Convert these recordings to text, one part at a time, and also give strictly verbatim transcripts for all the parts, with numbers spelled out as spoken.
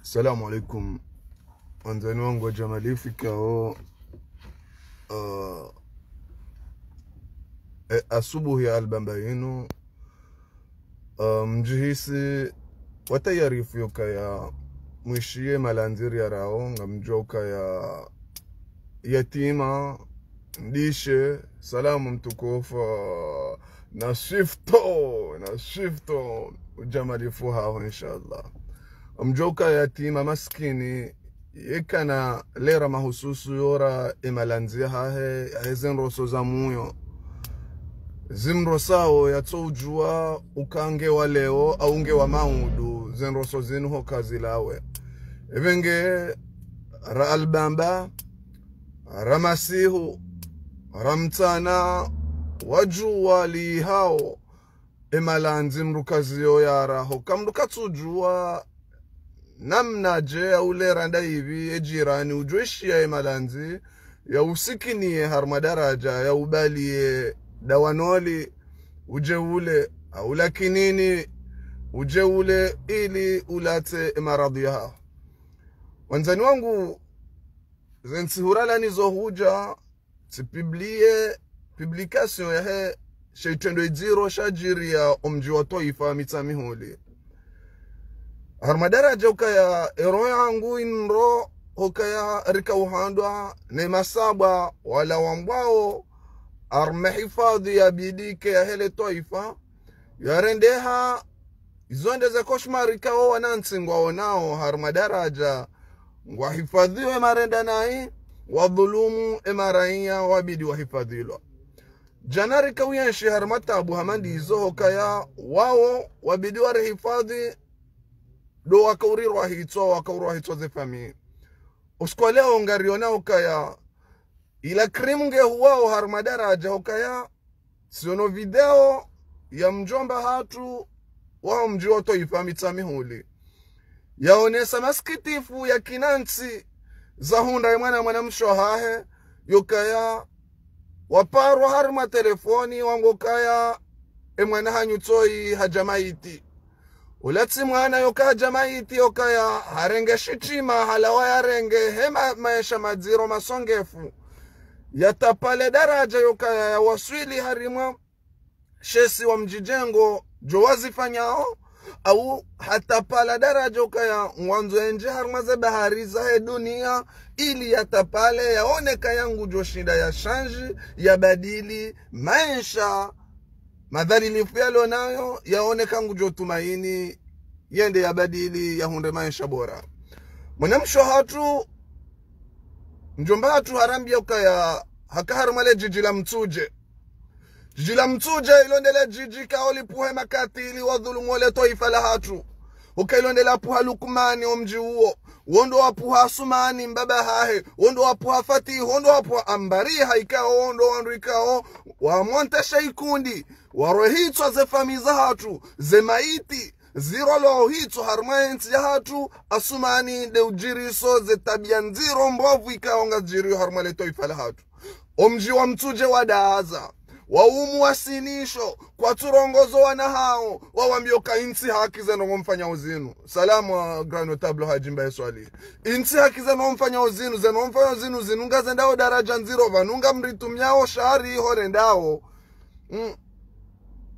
Salamu alaikum. Wandzani wangu wa Jamalifu ikao, uh, e, asubuhi ya albamba yinu, uh, mdjihisi watayarifu yokaya mwishiye malandzi riyarao, ngamdjo kaya yatima, ndishe, salamu mtukufu, na shifto, na shifto, ujamalifu haho, inshallah. Mdjo kaya yatima maskini, yekana lera mahususu yora emalandzi hahe, yahe zendroso za muyo. Zimrosao yatso ujua uka nge wa leo, au nge wa maudu, zendroso zinu hoka zilawe. Epvenge ra albamba, ra masihu, ra mtsana, wa djuwa lihao, emalandzi mdru kaziyo yara, hoka mdru katsu ujua namna dje ya ulera nda ipvi, ye jirani, udjo ishiya emalandzi, ya usikiniye harumwa daraja, ya ubaliye dawa noli, udje ule, au la kinini, udje ule ili ulatse emaradhi yaho. Wandzani wangu, zentsi huralani zo hudja, tsi publie publication yahe she itrendo idziro shadjiriya omdji wa Twaifa Mitsamihuli. Harumwa daraja ukaya eroho yangu indro ukaya rika uhandwa ne masaba wala wambwao harumwa hifadhi ya bidike yahe le twaifa, yarendeha izo nde ze koshmari ikao wanantsi ngwaonao harumwa daraja ngwahifadhiwo emarenda nayi, wadhulumu emaraiya wabidi wahifadhilwa. Djana rika uyenshi harumwa tabu hama ndizo hokaya wao wabidi warihifadhi, ndo waka urirwa hitswa, waka urwa hitswa ze famiyi. Usiku wa leo ngariona hokaya ila krimu nge huwao harumwa daraja hokaya siono video ya mdjomba hatru wa mdji wa Twaifa Mitsamihuli. Yaonesa masikitifu ya kinantsi zahundra emwana, mwana mshe wahahe, yokaya waparwa harumwa telefoni wangokaya emwana hanyu tsoyi hadja maiti. Ula tsi mwana yoka hadja maiti yokaya harenge shitrima halawa yarenge hema maesha madziro masongefu. Yatapale daraja yokaya yawaswili harimwa shesi wa mdjidjengo djo wazifanyao, au hatapala daraja yokaya ngwandzo yendje harimwa ze bahari zahe duniya, ili yatapale yaone kaya ngudjo shinda ya shanji, ya badili maesha madhalilifu yalo nayo, yaone ka ngudjo tumaini yende ya badili yahundre maesha bora. Mwana mshe hatru, mdjomba hatru harambia ukaya haka harumwa le djidji la Mtsudje. Djidji la Mtsudje ilo nde le djidji ikao lipvuhe makatili wadhulumu ole twaifa la hatru. Uka ilo nde lapvuha Lukmani omdji uwo. Wo ndo wapvuha Asumani mbaba hahe. Wo ndo wapvuha Fatihu, wo ndo wapvuha Ambariha ikao, wo ndo wandru ikao wamontesha ikundi, warwe hitswa ze famiyi za hatru, ze maiti, zirolwa hitswa harumwa entsi ya hatru. Asumani nde udjiriso ze tabiya ndziro mbovu ikao ngazidjiriyo harumwa le twaifa la hatru. Omdji wa Mtsudje wadaza, waumu wasinisho, kwatsu rongozo wana hao, wawambio ka intsi haki ze ndrongo mfanyao zinu. Salamu wa grand notable Hadji Mbaye Swalihi. Intsi haki ze ndrongo mfanyao zinu, ze ndrongo mfanyao zinu, zinu ngazendao daraja ndziro, pvanu ngamritumiao shari ho rendao. Mm.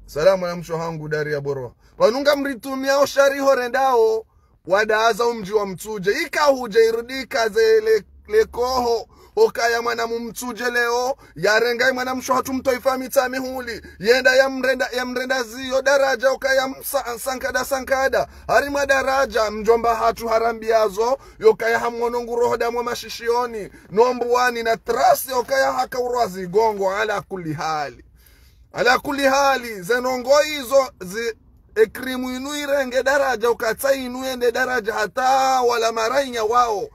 Salamu ya mshe hangu Daria Boro. Pvanu ngamritumiao shari ho rendao. Wadaza omdji wa Mtsudje. Ika hudje irudi ikaze le, le koho. Okaya mwana mu Mtsudje leo, yarenga emwana mshe hatru mtwaifa Mitsamihuli. Yenda yamrenda, yamrenda ziyo daraja, okaya msa-, sankada, sankada. Harimwa daraja, mdjomba hatru harambiazo, yokaya hamwono nguroho damu mashishioni, no Mbwani na trasi, okaya haka urwa zigongo, ala kulli hali. Ala kulli hali, ze ndrongo izo zi, ekrimu inu irenge daraja, ukatsa inu yende daraja hata wala marainya wao.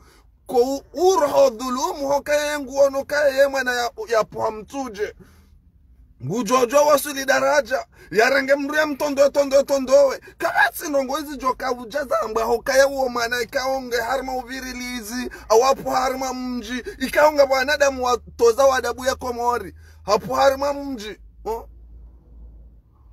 Ko u-, uroho dhulumu hokaya nguono kaya ye mwana ya, yapvuha Mtsudje. Ngudjo djo waswili daraja, yarenge mdru yamtondowe, tondowe, tondowe. Kapvatsi ndrongo izi djoka udja zambwa hokaya uwo mwana ikao nge harumwa uvirilizi, au hapvuha harumwa mdji, ikao nga wanadamu watoza wa adabu ya Komori. Hapvuha harumwa mdji, oh?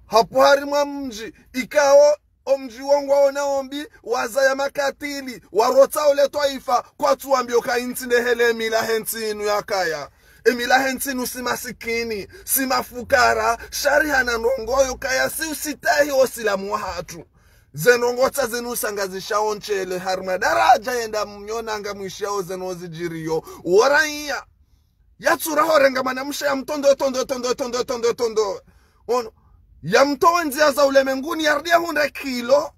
Hapvuha harumwa mdji, ikao omdji wo ngwaonao mbi, wazaya makatili, warotsa ole twaifa, kwatsuwambiyo ka intsi ndehele emila hentsi inu yakaya. Emila hentsi inu si masikini, si mafukara, sha rihana ndrongo yo kaya si usitahi osilamu wahatru. Ze ndrongo tsa zinu sangazishao ntsi ele, harimwa daraja yenda mnyonanga mwishao ze ndrongo zidjiriyo, wo raiya. Yatsuraho renga mwanamshe yamtondoe, tondoe, tondoe, tondoe, tondoe, tondoe. Ono. Yamtowe ndziya za ulemenguni, yaridi yahundre kilo.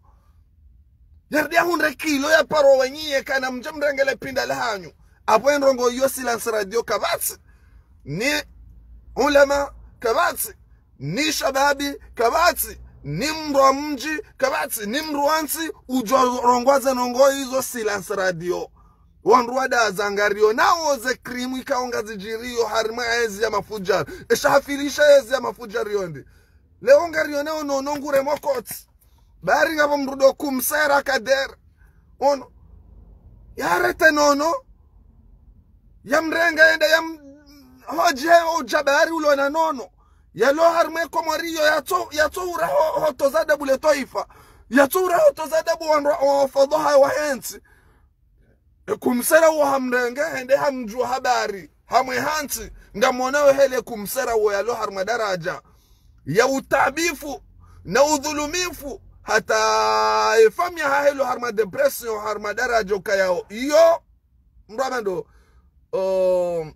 Yaridi yahundre kilo ya paro wenyi yeka namdje mrenge le pinda lahanyu. Apvo endrongo iyo silence radio kapvatsi. Ni ulama kapvatsi. Ni shababi kapvatsi. Ni mndru wa mdji kapvatsi. Ni mndru wa ntsi udjo rongoa ze ndrongo izo silence radio. Wandru wadaza ngarionao ze crime ikao ngazidjiriyo harimwa ezi ya mafudjari. Esha hafilisha ezi ya mafudjari yo ndi. Leo ngarionao Nono ngure mokotsi. Bari ngapvo mndru do kumsera Kader. Ono. Yarete Nono. Yamrenge yende yam-, hodje udja bari ulo na Nono. Yalo harimwa Komori yo yatso, yatso ura ho, hotoza adabu le twaifa. Yatso ura hotoza adabu wandru wa, wa fadhwaha wa hentsi. Ekumsera wo hamrenge, hende hamdjuwa habari. Hamwe hantsi, ngamwona wehele kumsera wo yalo harimwa daraja ya utabifu na udhulumifu, hata efamiya hahe ilo harimwa dépression, harimwa daraja ukayao. Iyo, mndru amando, o,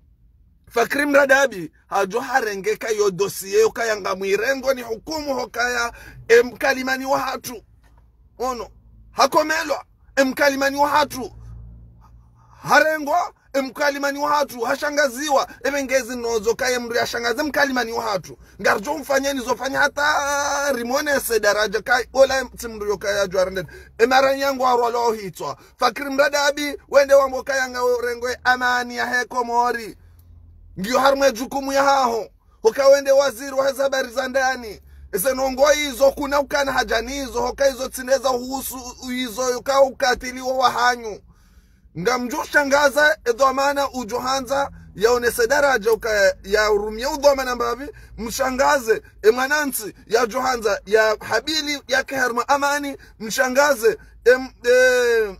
Fakri Mradabi, hadjo harenge ka yo dossier yo kaya ngamwirengo ni hukumu ho kaya emkalimani wahatru. Ono, hakomelwa, emkalimani wahatru. Harengwa, emkalimani wahatru, hashangaziwa, ebe ngezi nozo kaye mndru yashangaze mkalimani wahatru. Ngaridjo mfanyeni zo fanya hata rimonese daraja kaye, ola tsi mndru yo kaya djwarende. Emara nyangu warwalo hitswa. Fakri Mradabi, wende wambo kaya ngawe urengwe amani yahe Komori. Ngiyo harimwa jukumu yahaho. Hoka wende waziri wa heze habari za ndani. Eze ndrongo izo kuna ukana haja nizo, hoka izo tsi ndeza uhusu izo yuka ukatili wo wahanyu. Ngamdjo shangaza edhwamana udjo handza yaonese daraja uka ya urumie udhwamana mbapvi, mshangaze emwanantsi yadjo handza yahabili yake harimwa amani, mshangaze em, e,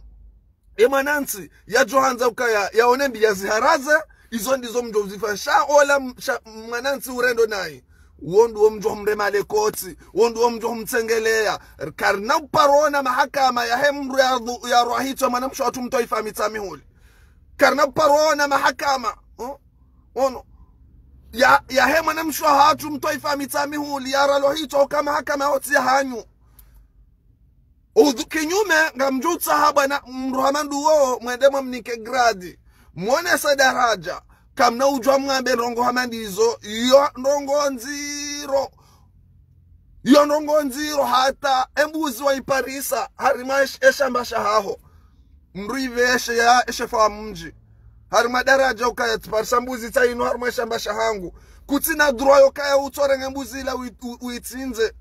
emwanantsi yadjo handza ukaya yaone mbi yaziharaze, izo ndizo mdjo uzifanya. Sha ola m-, sha mwanantsi urendo nayi. Wo nduwo mdjo humrema le kotsi, wo nduwo mdjo humtsengeleya. Karina uparo ona mahakama yahe mndru ya dhu-, ya rwahitswa mwanamshe wahatru mtwaifa Mitsamihuli. Karina uparo ona mahakama, oh? Ono. Ya, yahe mwanamshe wahatru mtwaifa Mitsamihuli, ya ralo hitswa uka mahakama yotsi yahanyu. Udhu kinyume, ngamdjo utsaha bwana mndru hama nduwo, mwende mwamnike gradi. Mwonese daraja. Kamna udjwa mwambe ndrongo hama ndizo, iyo ndrongo ndziro. Iyo ndrongo ndziro hata embuzi waiparisa, harimwa esh-, eshamba shahaho. Mndru iveshe ya eshefu wa mdji. Harimwa daraja ukaya tsiparisa mbuzi tsa inu harimwa eshamba shahangu. Kutsina droit yo kaya utsorenge mbuzi ila ui-, u-, uitsindze.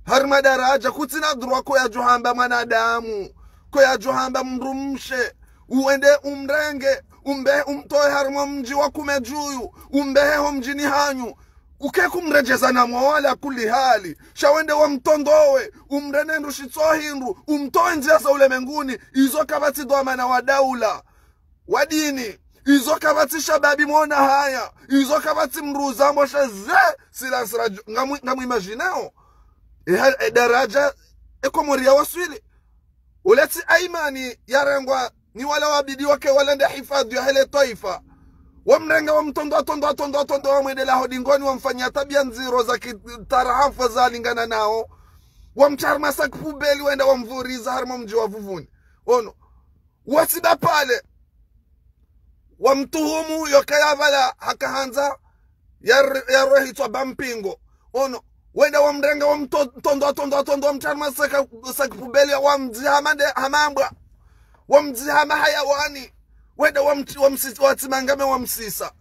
Harimwa daraja, kutsina droit ko yadjo hamba mwanadamu. Ko yadjo hamba mndru mshe. Uende umrenge, umbe-, umtowe harimwa mdji wa kume djuyu, umbehe ho mdjini hanyu. Uke kumredjeza na mwa wala kuli hali. Sha wende wamtondowe, umrene ndru shitso hindru, umtowe ndziya za ulemenguni, izo kapvatsi dhwamana wa daula. Wa dini, izo kapvatsi shababi mwona haya, izo kapvatsi mndru uzambo sha ze, silence radio, ngamwi-, ngamwimagineo. Eha, edaraja, ekomori ya waswili. Uletsi Aimani yarengwa ni wala wabidi wake wala nde hifadhu yahe le twaifa. Wamrenge wamtondoa, tondoa, tondoa, tondoa, wamwendela ho dingoni, wamfanya tabia ndziro za kitarahafa zalingana nao. Wamtria harimwa sac poubelle, wenda wamvuriza harimwa mdji wa Vuvuni. Ono. Watsiba pvale. Wamtuhumu yokaya pvala haka handza ya, ya rohitswa ba mpingo. Ono, wenda wamrenge wamto-, tondoa, tondoa, tondoa, wamtria harimwa saka, sac poubelle, wamdziha mande, hamambwa. Wamdziha mahayawani. Wenda wamti-, wamsi-, watsimangame wamsisa.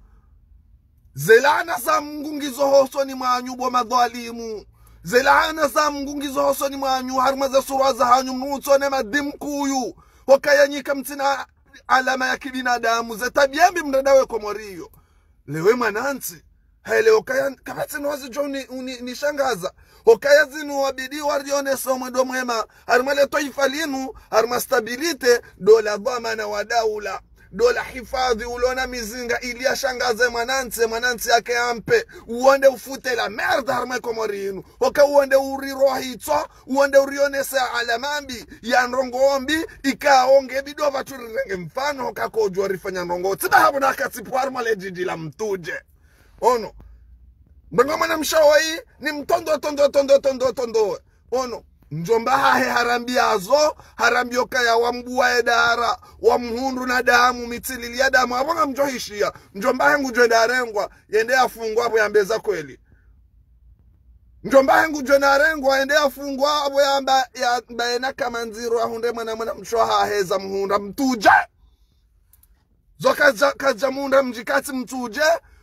Ze laana za Mungu ngizo hosoni mwanyu bo madhwalimu. Ze laana za Mungu ngizo hosoni mwanyu, harimwa ze surwa zahanyu mnutsone madhimkuyu. Hokaya nyi kamtsina alama ya kibinadamu, ze tabia mbi mrenda we Komori yo. Lewe mwanantsi, Hele okaya, kapvatsi no wazidjo uni, uni, nishangaza. Okaya zinu wabidi warionese omwendo mwema. Harimwa le twaifa linu, harimwa stabilité, ndo la dhwamana wa daula. Ndo la hifadhi ulona mizinga ili yashangaze mwanantsi, mwanantsi yake ampe. Uwo nde ufute la merde harimwa Komori inu. Oka uwo nde urirohitswa, uwo nde urionese alama mbi, ya ndrongoo mbi, ikao nge bidi pvatsu rirenge mfano, oka kodjo rifanya ndrongoo. Tsi ba hapvo na katsipu harimwa le djidji la Mtsudje. Ono. Mbengo mwana mshe wayi, ni mtondo, tondo, tondo, tondo, tondo. Ono. Mdjomba hahe harambiya zo, harambiya okaya wambuwa edara, wamhundru na damu, mitsilili ya damu, apvo ngamdjo hishiya. Mdjomba hahe ngudjo enda arengwa, yende yafungwa apvo yambe za kweli. Mdjomba hahe ngudjo enda arengwa, yende yafungwa apvo yamba, yamba yena kamandziro ahundre mwana mwana mshe hahe za mhundra Mtsudje. Zo kaza, kaza mhundra mdji katsi Mtsudje,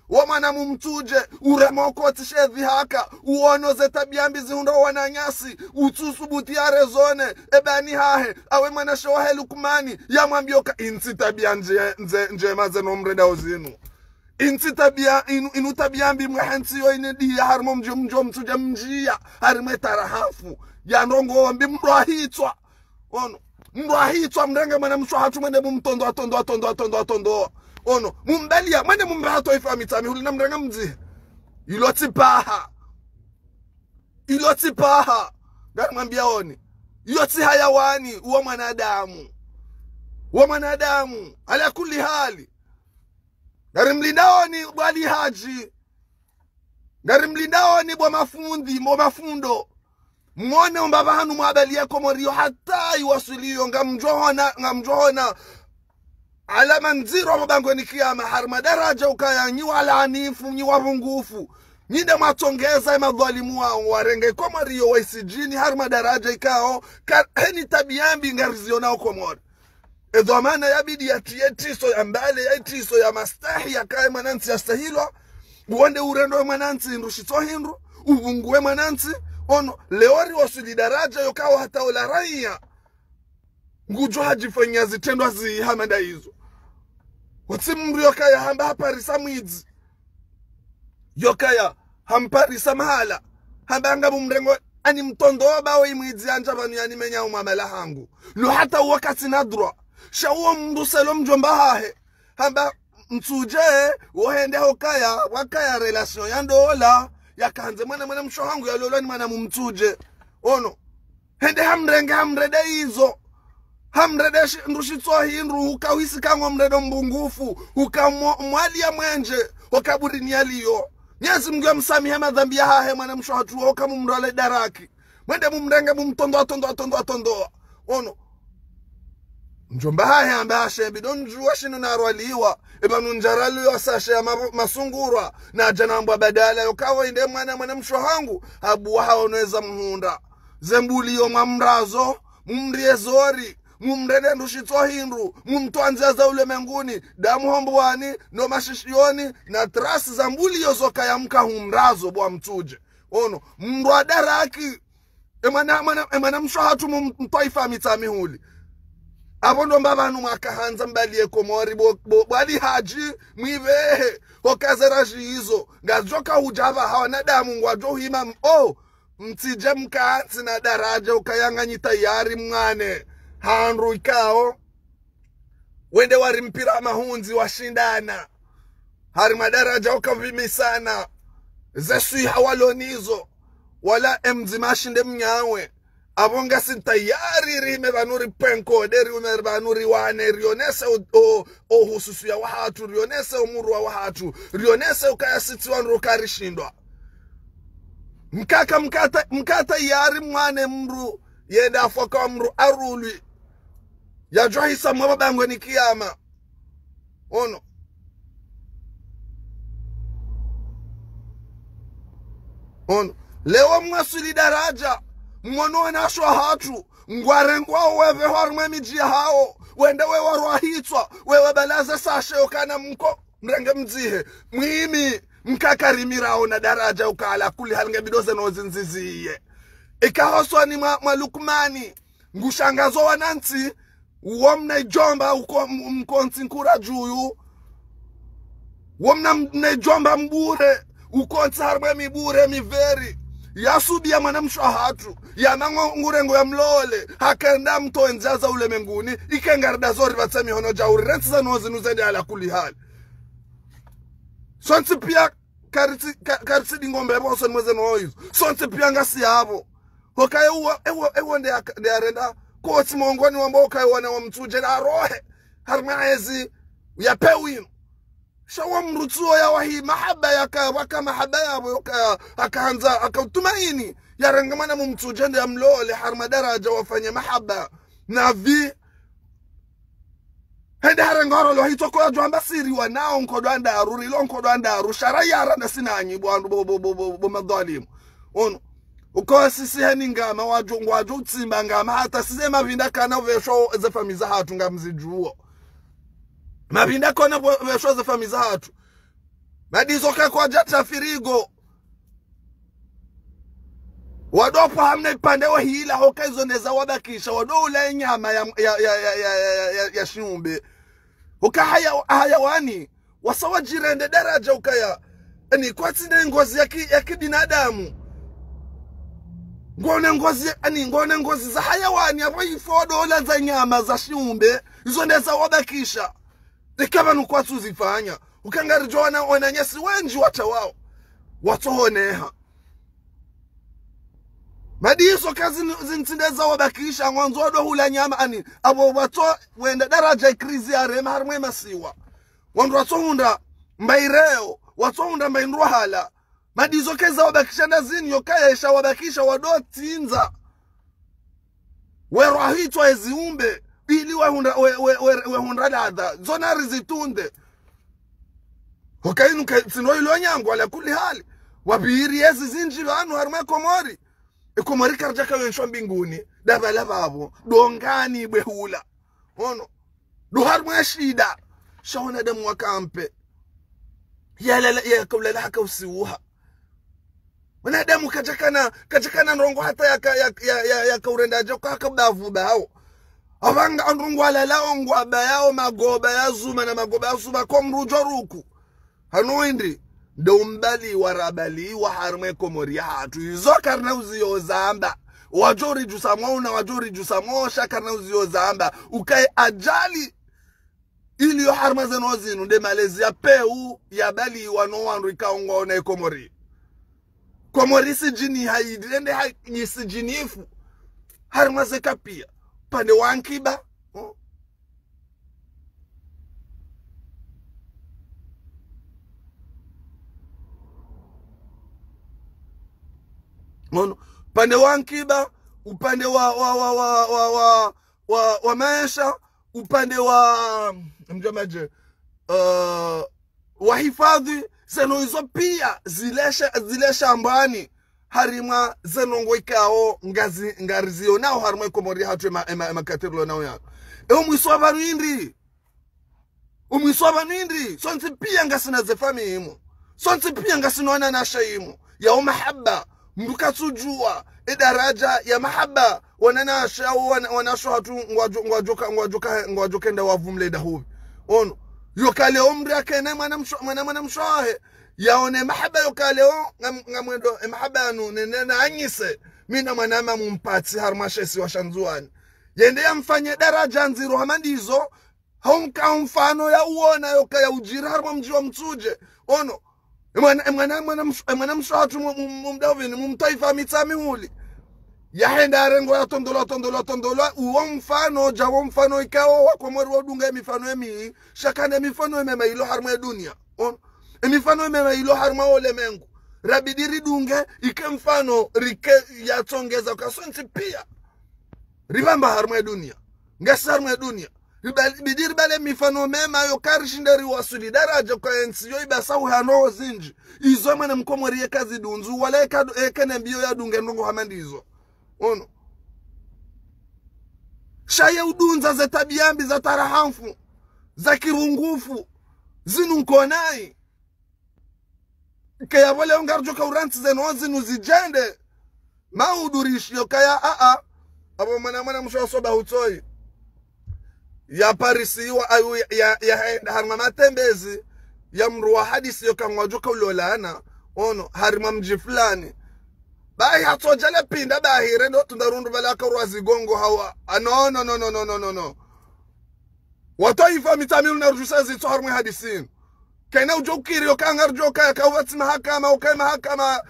wo mwana mu Mtsudje, urema okotsi shedhi haka, uono ze tabiya mbi zihundra wananyasi, utsusubuti ya rezone, ebani hahe, awe mwanashe wahe Lukmani, yamwambiya oka intsi tabiya ndje, ndje, ndjema zeno mrendao zinu. Intsi tabiya, inu, inu tabiya mbi mwe hentsi yo ine diya harimwa mdji, mdji wa Mtsudje mdjiya, harimwa etarahafu, ya ndrongoo mbi mdru ahitswa. Ono. Mdru ahitswa mrenge mwana mshe hatru mwende mumtondo, atondo, atondo, atondo, atondo. Ono. Mumbaliya, mwende mumbe ha twaifa Mitsamihuli na mrenge mdzihe. Ilo tsi paha. Ilo tsi paha. Ngarimwambiyaoni. Iyo tsi hayawani, uwo mwanadamu. Uwo mwanadamu. Ala kulli hali. Ngarimlindaoni bo Ali Hadji. Ngarimlindaoni bo mafundi, bo mafundo. Mwone omba pvahanu mwabaliya Komori yo hata iwaswiliyo, ngamdjohona, ngamdjohona alama ndziro apvo bangweni kiyama, harimwa daraja ukaya nyi walaanifu, nyi wapvungufu. Nyi nde mwatsongeza emadhwalimu wao, warenge Komori yo waisijini, harimwa daraja ikao, ka, heni tabiya mbi ngarizionao Komori. Edhwamana yabidi yatriye triso ya mbale, ya triso ya mastahi, yakaye mwanantsi yastahilwa. Uwo nde urendo we mwanantsi hindru shitso hindru, upvunguwe mwanantsi. Ono, leo riwaswili daraja yokao hata ola raiya ngudjo hadjifanya zitrendwa zi hama nda izo. Otsi mdru yokaya hamba haparisa mwidzi. Yokaya, hamparisa mahala. Hamba ngamumrengo, ani mtondo bawo imwidzi yandja pvanu yanimenya umwamala hangu. Lo hata uwo katsina droit. Sha uwo mdru selo mdjomba hahe. Hamba Mtsudje, wo hende hokaya, wakaya relation ya ndola, yakandze mwana mwana mshe hangu yalolwa ni mwana mu Mtsudje. Ono. Hende hamrenge hamrende izo. Hamrende shi, ndru shitso hindru, huka wisi kango mrende mbungufu, huka mwa, mwaliya mwenje, ho kaburini yaliyo. Mnyezi Mngu yamsamihe madhambi yahahe mwana mshe hatru, hoka mumrale daraki. Mwende mumrenge mumtondo, atondo, atondo, atondo. Ono. Mdjomba hahe hamba hashe mbi ndo ndjuwa shinu narwaliwa. Eba nundjaraliwa sashe ya ma, masungurwa. Na djana mbwa badala yokawo inde mwana mwana mshe hangu. Abuwa haono eza mhundra. Ze mbuliyo mwamrazo, mumriye zori, mumrende ndru shitso hindru, mumtwandze za ulemenguni, damu ho mbwani, no mashishiyoni, na trasi za mbuliyo zokaya mka humrazo bo wa Mtsudje. Ono, mdru wa daraki, emwana, mwana, emwana mshe hatru mu, mtwaifa Mitsamihuli. Apvo ndo mba pvanu mwakahandza mbaliye Komori, bo, bo, bo Ali Hadji, mwipvehe, ho kazera jizo, ngazidjoka hudja pvaha wanadamu ngwadjo hima, m, oh, mtsidje mkantsi na daraja ukaya nganyi tayari mwane. Handru ikao. Wende wari mpira mahundzi washindana. Harimwa daraja ukapvimisana. Ze swiha walo nizo. Wala emdzima ashinde mnyawe. Apvo ngasi tayari rihime pvanu ripvenko, de riume pvanu riwane, rionese o, o, o hususiya wahatru, rionese o murwa wahatru, rionese ukaya sitsi wandru ukarishindwa. Mkaka mkata, mkata yari mwane mdru, yenda afoka wa mdru arulwi. Yadjo hisa mwa pvo bangweni kiyama. Ono. Ono. Leo mwaswili daraja, mwono wanashe hatru, ngwarengwa wewe harimwa emidji yahawo, wende we warwahitswa, wewe balaze sashe okana mko, mrenge mdzihe, mwimi, mkakarimirao na daraja ukala kuli halinge bidoze no zindziziye. Ika hosoni mwa, mwa Lukmani, ngushangazo wanantsi, uwo mna idjomba uko, m, mkontsi nkura djuyu. Uwo mna, mna idjomba mbure. Ukontsi harumwa mibure miveri. Yasubiya mwanamshe wahatru. Yamnango ngurengo yamlole. Hakenda mtowe ndziya za ulemenguni. Ike ngarida zori pvatse mihono djauri. Rentsi zanozi nuzende ala kulli hali. Sontsi piya karitsi, ka-, karitsi dingombe pvo sontsi mweze noyizo. Sontsi piya ngasi yapvo. Hoka ewo, ewo, ewo nde aka-, nde arenda. Kotsi mongoni wamba hoka ewo wana wa mtsudje na rohe. Harumwa ezi ya pewu inu. Sha wa mdru tsuwo ya wahi mahaba yaka, waka mahaba yapvo yoka, haka handza, haka utumaini. Yarenge mwana mu mtsudje nde yamlole, harumwa daraja wafanye mahaba. Na pvi. Hende harenge warolo hitsoko yadjo amba siri wanao nkodo andaru, rilo nkodo andaru, sha ra yara na sinanyi bo wandru bo, bo, bo, bo, bo madhwalimu. Ono. Uko sisi heni ngama, wadjo, ngwadjo utsimba ngama, hata sisi mapvinda kana upvesho ze famiyi zahatru ngamzidjuwo. Mapvinda kana pvo-, upvesho ze famiyi zahatru. Madizo ka kwadja tafirigo. Wado pvo hamna ipvandre wahila hoka izo ndeza wabakisha. Wado ula inyama ya, ya, ya shiumbe. Hoka haya, hayawani. Wasa wadjirende daraja ukaya. Ani kwatsi ne ngozi ya ki-, ya kibinadamu. Ngone ngozi, ani ngone ngozi za hayawani. Apvo ifo wado ula za nyama za shiumbe. Izo ndeza wabakisha. Eka pvanu kwatsu zifanya. Uka ngaridjo wana wananyasi wendji watsawao. Watsohoneha. Madizo ka zin-, zintsi ndeza wabakisha ngwandzo wado hula nyama ani. Apvo watso wenda daraja ikrizi ya rema harumwa emasiwa. Wandru watsohundra mbaireo, watsohundra mbaindru wahala. Madizo keza wabakisha ndazini yokaya isha wabakisha wado tsindza. Werwa hitswa eziumbe, ili wehundra, we, we, we, wehundra ladha. Zona rizitunde. Hoka inu ke, tsino ilo nyangu ala kulli hali. Wapviri ezi zindji pvanu harumwa Komori. E Komori karidjaka wenshwa mbinguni. Dabala pvapvo. Dongani bwehula. Ono. Ndo harumwa shida. Sha wanadamu wakampe. Yalala, yakaulala haka usiuha. Mwanadamu kadjakana, kadjakana ndrongo hata yaka, ya, ya, ya, yakaurenda djoko haka bavu bawo. Apvanga ndrongo alala ongwa bayao magoba ya zuma na magoba ya zuma ko mrudjo ruku. Hanu indri, ndo mbali wa rabali wa harumwa Komori yahatru. Izo karina uziyo zamba. Wadjo ridjusa mwa una, wadjo ridjusa mwa sha karina uziyo zamba. Ukaye ajali. Iliyo harumwa zeno zinu nde malezi ya pewu ya bali wano wandru ikao ngwaona Komori. Komori sijini haidi, nde ha-, ni sijinifu. Harumwa zeka piya. Pande wa nkiba. Oh. Ono, upande wa nkiba, upande wa, wa, wa, wa, wa, wa, wa, wa maesha, upande wa, mdjamaje, eh, wa hifadhi, zeno izo piya, zilesha, zilesha mbani, harimwa zeno ngo ikao, ngazi, ngarizionao, harimwa ikomori hatru ema, ema, ema katirilo nao yano. E umwiso wa pvanu indri? Umwiso wa pvanu indri? Sontsi piya ngasina ze famiyi imo. Sontsi piya ngasina wananyashe imo. Ya umahaba, mndru katsudjuwa, e daraja ya mahaba, wananyashe, wana, wananyashe hatru ngwadjo, ngwadjoka, ngwadjoka, ngwadjokenda wavumle dahubi. Ono, yokale omndru yakene mwana msho-, mwana, mwana msho wahe, yaone mahaba yokale o, ngam-, ngamwendo, e mahaba yanu, ne, ne, na anyise, mi na mwana mama mumpatsi harimwa she isiwa sha Ndzuwani. Yende yamfanye daraja ndziro hama ndizo, hauka mfano ya uona yoka ya ujiri harimwa mdji wa Mitsudje. Ono. E mwana, e mwana, e mwana msho-, e mwana msho hatru mu-, mu-, mu-, mdavini, mu mtaifa Mitsamihuli. Yahenda yarengo yatondolwa, tondolwa, tondolwa. Uwo mfano, dja wo mfano ikao, wakomori wodunga e mifano emi, sha kana e mifano emema ilo harimwa e dunia. Ono. E mifano emema ilo harimwa o ulemengu. Rabidi ridunge, ike mfano, rike yatsongeza kwa sontsi piya. Ribamba harimwa e dunia. Ngasi harimwa e dunia. Ribali-, bidi ribale mifano mema yoka rishinde riwasuli daraja kwa entsi yo ibasa uhano zindji. Izo mwana mkomori yeka zidunzu, wala yeka du-, yeka ne mbiyo yadunge ndrongo hama ndizo. Ono. Sha ye udunza ze tabiya mbi za tarahamfu, za kirungufu, zinu nkonayi. Ke yapvo leo ngaridjoka urantsi zeno zinu zidjende. Maudu rishi yokaya a a. Apvo mwana, mwana msho wa soba hutsoyi. Ya parisiwa ayu ya, ya, yahenda harimwa matembezi. Ya mndru wa hadisi yoka ngwadjoka ulolana. Ono, harimwa mdji fulani. Bahi hatsodja le pinda, bahi rendo tunda rundru pvala karwa zigongo hawa. Ah, no, no, no. Watwaifa Mitsamihuli na ridjuse zitswa harimwa hadisi inu. Kayina udjo ukiri, yoka ngaridjo kaya, ka upvatsi mahakama, yoka mahakama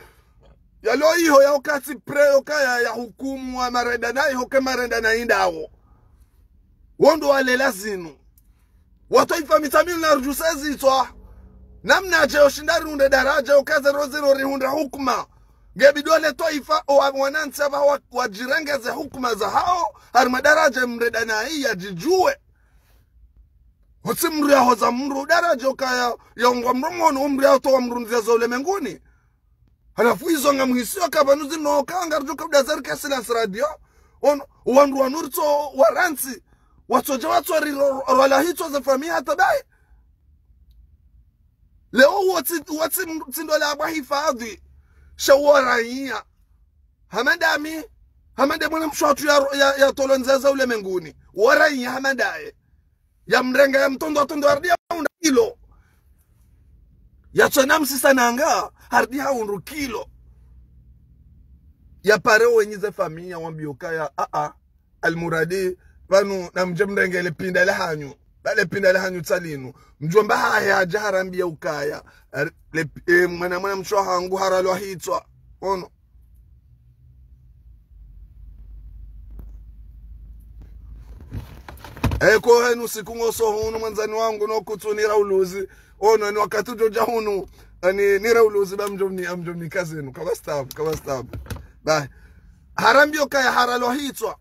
yalo iho, ya ukatsi pre, yoka ya, ya hukumu wa marenda na iho, ke marenda na indawo. Wo ndo walela zinu. Watwaifa Mitsamihuli na ridjuse zitswa. Namnadje yo shinda rihundre daraja, yoka zero zero rihundra hukuma. Nge bidi ole twaifa, o wa-, wanantsi aba wa-, wadjirengeze hukuma za hawo, harimwa daraja mrenda na iya djidjuwe. Hotsi mdru ya hoza mdru daraja yoka ya, ya ungwa mdru mhono, o mdru ya utowa mdru ndzia za ulemenguni. Halafu izo ngamhisiwa ka pvanu zinu ka ngaridjo ka uda zari ka silence radio. Ono, wandru wanu ritso warantsi. Watsodja watso ri ro-, ro-, rwala hitswa ze famiyi hata bahi. Leo wotsi, wotsi m-, tsindola abwa hifadhi. Sha wo raiya. Hama ndami, hama nde mwana mshe hatru ya, ya, ya tolwa ndzia za ulemenguni. Wo raiya hama ndaye. Ya mrenga ya mtondo atondo haridi ya hundra kilo. Ya tsona msisa nanga, haridi ha hundru kilo. Ya pare wenyi ze famiyi ya wambiya ukaya, a, a. Almuradi, pvanu na mdje mrenge le pinda la hanyu. Ba le pinda la hanyu tsi linu. Mdjomba hahe hadja harambiya ukaya. Ar-, le p-, e, mwana, mwana mshe hangu harwalwa hitswa. Ono. Eko henu siku ngoso hunu mwandzani wangu no kutsu nira uluzi. Ono, ni wakati udjodja hunu. Ani, nira uluzi ba mdjomni, amdjomni kazinu. Kabastabu, kabastabu. Ba. Harambiya ukaya harwalwa hitswa.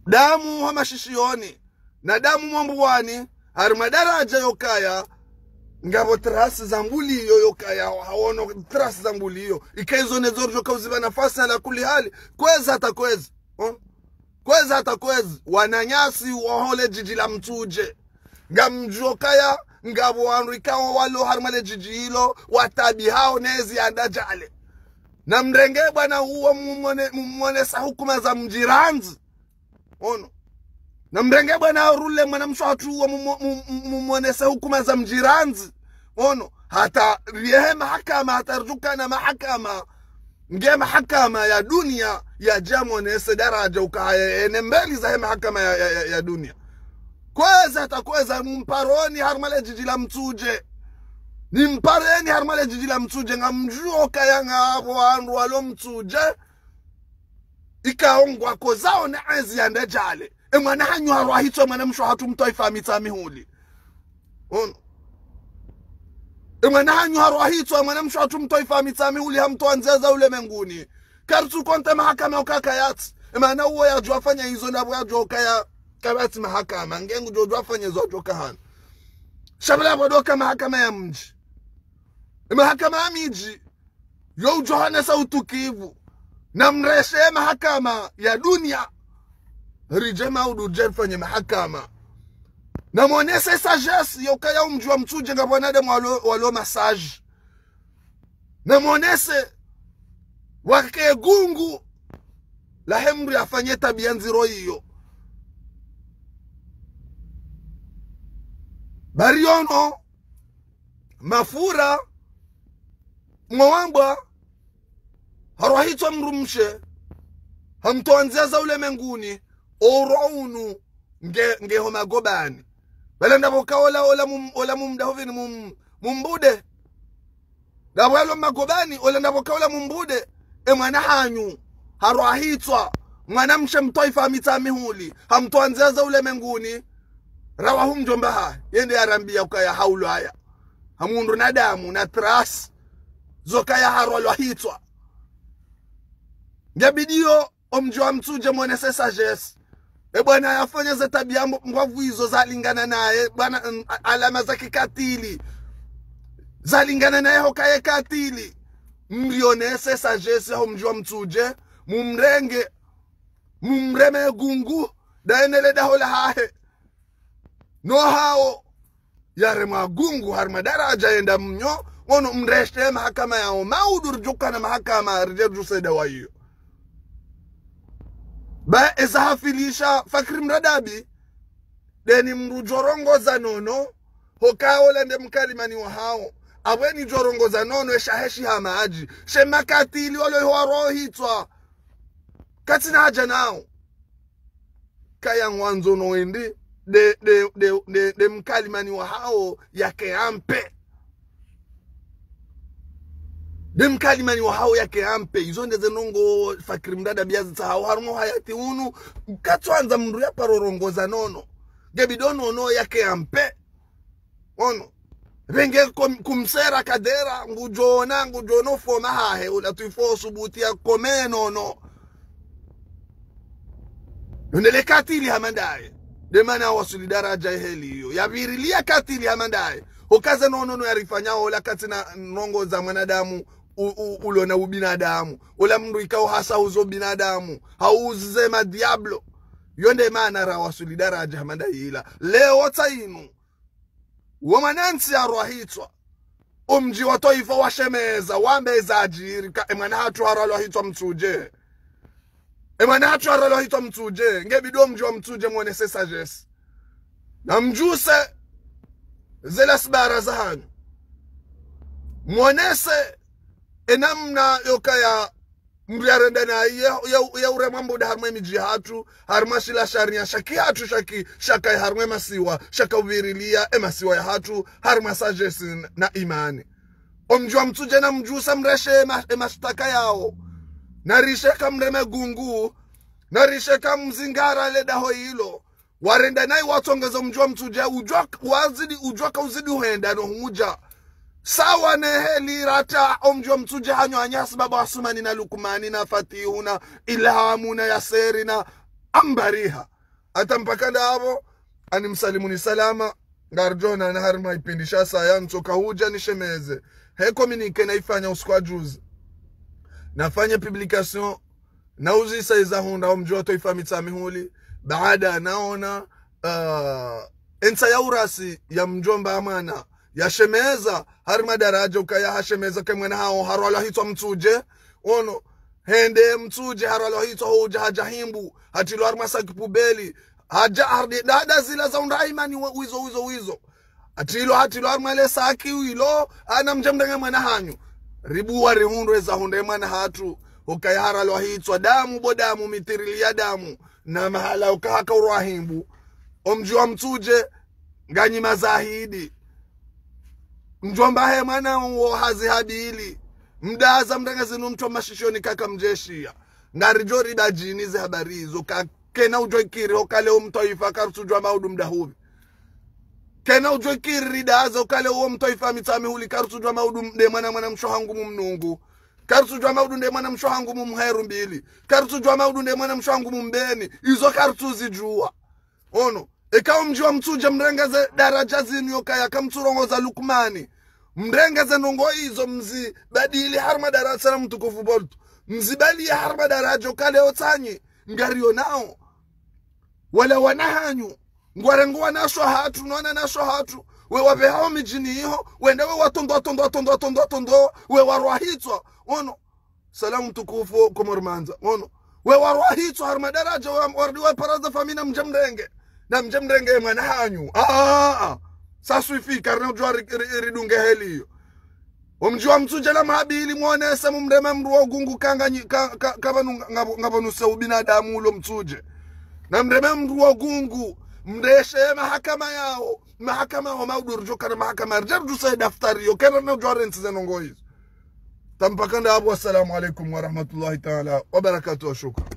Damu ho mashishiyoni, na damu mo mbuwani, harimwa daraja yokaya, ngapvo traces za mbuliyo yokaya, hawono traces za mbuliyo. Ika izo nezo ridjoka uziba nafasi ala kulli hali, kwezi hata kwezi. Oh? Kwezi hata kwezi, wananyasi wa hole djidji la Mtsudje. Ngamdjuo kaya, ngapvo wandru ikao walo harimwa le djidji ilo, watabihao nezi ya ndadjale. Na mrenge bwana uwo mumone-, mumonese hukuma za mdjirandzi. Ono. Na mrenge bwana rule mwana mshe hatru uwo mumo-, mu-, mu-, mumonese hukuma za mdjirandzi. Ono. Hata riyehe mahakama, hata ridjukana mahakama. Nge mahakama ya dunia yadje yamonese daraja ukaya ene mbeli zahe mahakama ya, ya, ya, ya dunia. Kwezi hata kwezi, mumpareni harimwa le djidji la Mtsudje. Nimpareni harimwa le djidji la Mtsudje, ngamdjuo kaya ngapvo wandru walo Mtsudje. Ikao ngwakozao na ezi ya ndadjale. E mwana hanyu harwahitswa mwana mshe hatru Mtwaifa Mitsamihuli. Ono. E mwana hanyu harwahitswa mwana mshe hatru Mtwaifa Mitsamihuli hamtowa ndzia za ulemenguni. Karitsu konte mahakama ukaka yatsi. E mana uwo yadjuwa fanya izo ndapvo yadjuwa ukaya kapvatsi mahakama. Nge ngudjo djuwa fanya izo yadjuwa kahana. Sha pvala pvo ndo ka mahakama ya mdji. E mahakama ya midji. Yo udjo hanesa utukivu. Na mreshe mahakama ya dunia. Ridje maudu ridje rifanye mahakama. Na monese sagesse yokaya umdji wa Mtsudje ngapvo wanadamu walo, walo masaji. Na monese wake gungu lahe mdru yafanye tabiya ndziro iyo. Bari yono, mafura, mwawambwa, harwahitswa mdrumshe, hamtowa ndzia za ulemenguni, ouro unu nge, nge ho magobani. Pvala ndapvo ka ola, ola mum-, ola mumdaho pvini mum-, mumbude. Ndapvo yalo magobani, ola ndapvo ka ola mumbude, e mwana hanyu, harwahitswa, mwana mshe Mtwaifa Mitsamihuli, hamtowa ndzia za ulemenguni, rawa hu mdjomba ha, yende yarambiya ukaya haulwaya. Hamundru na damu, na traces, zokaya harwalwahitswa. Nge bidi yo, omdji wa Mtsudje monese sagesse. E bwana yafanya ze tabiya mbo-, mbwavu izo zalingana naye, bwana, mm, a-, alama za kikatili. Zalingana naye hokaye katili. Mrionese sagesse ho mdji wa Mtsudje, mumrenge, mumreme gungu, ndaye nele daho lahahe. No hao, yaremwa gungu harimwa daraja yenda mnyo, ono mreshe mahakama yao, maudu ridjukana mahakama, ridje ridjuse dawa iyo. Ba eza hafilisha Fakri Mradabi, ndeni mdru djo rongoza nono, hoka ola nde mkalimani wa hao. Apvo eni djo rongoza nono, esha heshi hama adji. She makatili walo iho waro hitswa. Katsina haja nao. Kaya ngwandzo no endi, nde, nde, nde, nde, nde mkalimani wahao yake ampe. Nde mkalimani wahao yake ampe. Izo nde ze ndrongoo Fakiri Mdada biazi tsahao harumwa uhayati unu. Katswandza mndru ya paro rongoza nono. Nge bidi nono yake ampe. Ono. Pvenge kom-, kumsera kadera, ngudjona, ngudjona ufoma hahe, ula tu ifo subuti ya kome nono. Yonele katili hama ndaye. Nde mana wasuli daraja eheli iyo. Yapvirilia katili hama ndaye. Okaze nono no yarifanya ola katsina ndrongoo za mwanadamu, u-, u-, ulona ubinadamu. Ola mndru ikao hasa uzo binadamu. Hauzize madiablo. Yo nde mana rawasuli daraja hama ndaye ila. Leo tsa inu. Wo mwanantsi harwahitswa. Omdji wa twaifa washemeza, wambe zadjiri, ka, e mwana hatru harwalwahitswa Mtsudje. E mwana hatru harwalwahitswa Mtsudje, nge bidi omdji wa Mtsudje mwonese sagesse. Na mdjuse zela sibara zahanyu. Mwonese enamna yokaya mndru yarenda naye, ya, ya, ya uremwa mbuda harumwa emidji hatru, harumwa shila sharia, shaki hatru, shaki, shaka harumwa emasiwa, shaka upvirilia emasiwa yahatru, harumwa sagesse na, na imani. Omdji wa Mtsudje na mdjusa mreshe ema-, emashtaka yao. Na rishe ka mreme gungu, na rishe ka mzingara le daho ilo. Warenda nayi watsongeza omdji wa Mtsudje, udjwa, wazidi, udjwa ka uzidi uhenda no humudja. Sawa neheli rata omdji wa Mtsudje hanyo anyasi baba Asumani na Lukmani na Fatihu na Ilhamu na Yaseri na Ambariha. Hata mpaka ndapvo, ani msalimuni salama, ngaridjonana harumwa ipindi sha saya, ntsoka hudja nishemeze. He communiqué naifanya usiku wa juzi. Nafanye publication, na uzisa iza hundra omdji wa twaifa Mitsamihuli, baada naona, ah, entsa ya urasi ya mdjomba amwana, yashemeza, harumwa daraja ukaya hashemeza ke mwana hao, harwalwahitswa Mtsudje, ono, hende Mtsudje, harwalwahitswa hudja hadja himbu, hatrilwa harumwa saki pubeli, hadja hardi, dada zila za undra imani wa-, wizo, wizo, wizo. Hatrilwa, hatrilwa harumwa le saki wilo, ana mdje mrenge mwana hanyu. Ribuwa rihundre za hundre mwana hatru. Okaya harwalwahitswa damu bo damu, mitirili ya damu. Na mahala oka haka urwahimbu. Omdji wa Mtsudje, nganyi mazahidi. Mdjomba he mwana wo hazi habili. Mdaza mrenge zinu mtro mashishoni kaka mdjeshiya. Ngaridjo ribadjini ze habari izo ka Kena udjwa ikiri, okale omtwaifa, karutsudjwa maudu mdahupvi. Kena udjwa ikiri, ridaza, okale omtwaifa Mitsamihuli, karutsudjwa maudu nde mwana mwana msho hangu mumnungu. Karutsudjwa maudu nde mwana msho hangu mumheru mbili. Karutsudjwa maudu nde mwana msho hangu mumbeni. Izo karutsuzidjua. Ono. Eka omdji wa Mtsudje mrengeze daraja zinu yokaya kamtsurongoza Lukmani. Mrengeze ndrongoo izo mzibadili harumwa daraja na mtukufu Boltu. Mzibadili harumwa daraja okale otsanyi. Ngariyo nao. Wala wana hanyu. Ngwarengo wanasho hatru, nwana nasho hatru. We wapvehao midjini iho. Wende we watondwa, tondwa, tondwa, tondwa, tondwa. We warwahitswa. Ono. Salamu mtukufu Komori Mandza. Ono. We warwahitswa harumwa daraja, wa-, wardi wa paraza famina mdje mrenge. Na mdje mrenge mwana hanyu. Ah, ah, ah. Ça suffit, karina udjwa ri-, ri-, ridunge heli iyo. Omdji wa Mtsudje la mahabili mwonese mumreme mndru wa ugungu kanga nyi-, ka-, ka-, kapvanu nga-, ngapvo-, ngapvanu se ubinadamu ulo Mtsudje. Na mreme mndru wa ugungu, mreshe mahakama yao, mahakama yao maudu ridjo kana mahakama, ridja ridjuse daftari yo, kena na udjwa rentsi ze ndrongoo izo. Tampaka ndapvo, assalamu alaikum wa rahmatullahi ta'ala wa barakatuh, wa shukran.